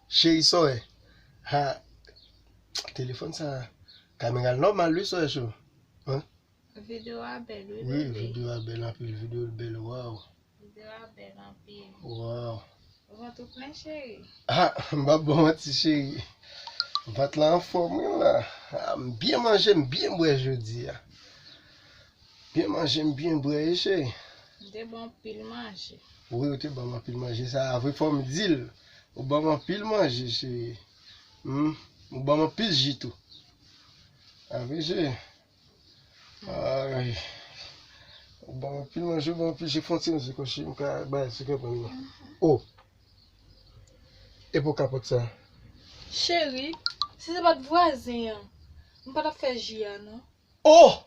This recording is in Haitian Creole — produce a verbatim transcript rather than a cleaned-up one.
Cheri, sa w wè? Ha, telefòn sa, kamera l nòmal wi, sa w wè, cho. Hein? Videyo a bèl, wi, Wi, bebe. Videyo a bèl anpil, videyo l bèl, waw. Videyo a bèl anpil. Waw. Vant ou plen, cheri? Ha, m p ap ba w manti, cheri. Vant la anfòm, wi, la. Ha, m byen manje, m byen bwè jodi a. Byen manje, m byen bwè, wi, cheri. M te ba w anpil manje. Wi, ou te ban m anpil manje, sa a vre, fò m di l. Ou ban m anpil manje, cheri. Hmm? Ou ban m anpil ji tou. A vre, cheri. Ay. Ou ban m anpil manje, ou ban m anpil ji, fon ti manje, kòm si m ka bay sou konprann nan. Oh! E pou kapòt sa? Cheri, si se pa t vwazen an, m pa t ap fè ji a, non. Oh!